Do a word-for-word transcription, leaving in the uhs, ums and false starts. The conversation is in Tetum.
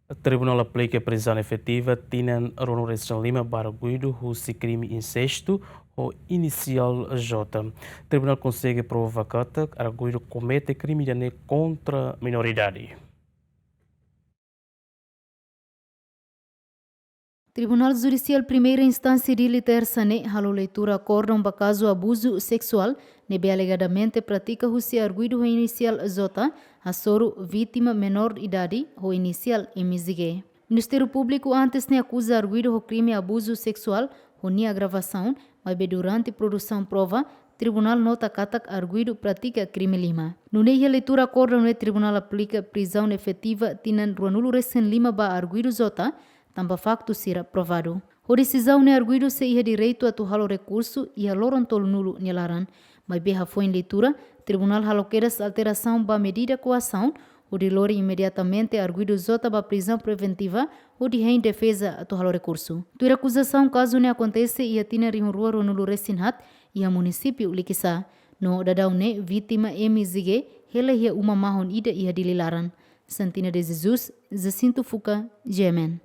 Tribunál aplika prizaun efetiva tinan ruanulu-resin-lima ba arguidu husi krime insestu ho inisiál J. Tribunál konsege prova katak arguidu komete krime ida-ne'e kontra minoridade. Tribunál Judisiál Primeira Instánsia Dili, tersa ne'e, halo leitura akórdon ba kazu abuzu seksuál ne'ebé alegadamente pratika husi arguidu ho inisiál J, hasoru vítima menór idade ho inisiál M Z G. Ministériu Públiku antes ne'e akuza arguidu ho krime abuzu seksuál ho nia agravasaun, maibé durante produsaun prova, tribunál nota katak arguidu pratika krime lima. Nune'e iha leitura akórdon ne'e tribunál aplika prizaun efetiva tinan ruanulu-resin-lima ba arguidu J, tanba faktu sira provadu. Ho desizaun ne'e arguidu sei iha direitu atu halo rekursu iha loron tolunulu nia laran. Maibé hafoin leitura, tribunál halo kedas alterasaun ba medida koasaun, hodi lori imediatamente arguidu J ba prizaun preventiva, hodi hein defeza atu halo rekursu. Tuir akuzasaun, kazu ne'e akontese iha tinan rihun rua ruanulu-resin-haat iha munisípiu Likisá. No daudaun ne'e vítima M Z G hela iha uma mahon ida iha Dili laran. Santina de Jesus, Jacinto Fuca, G M N.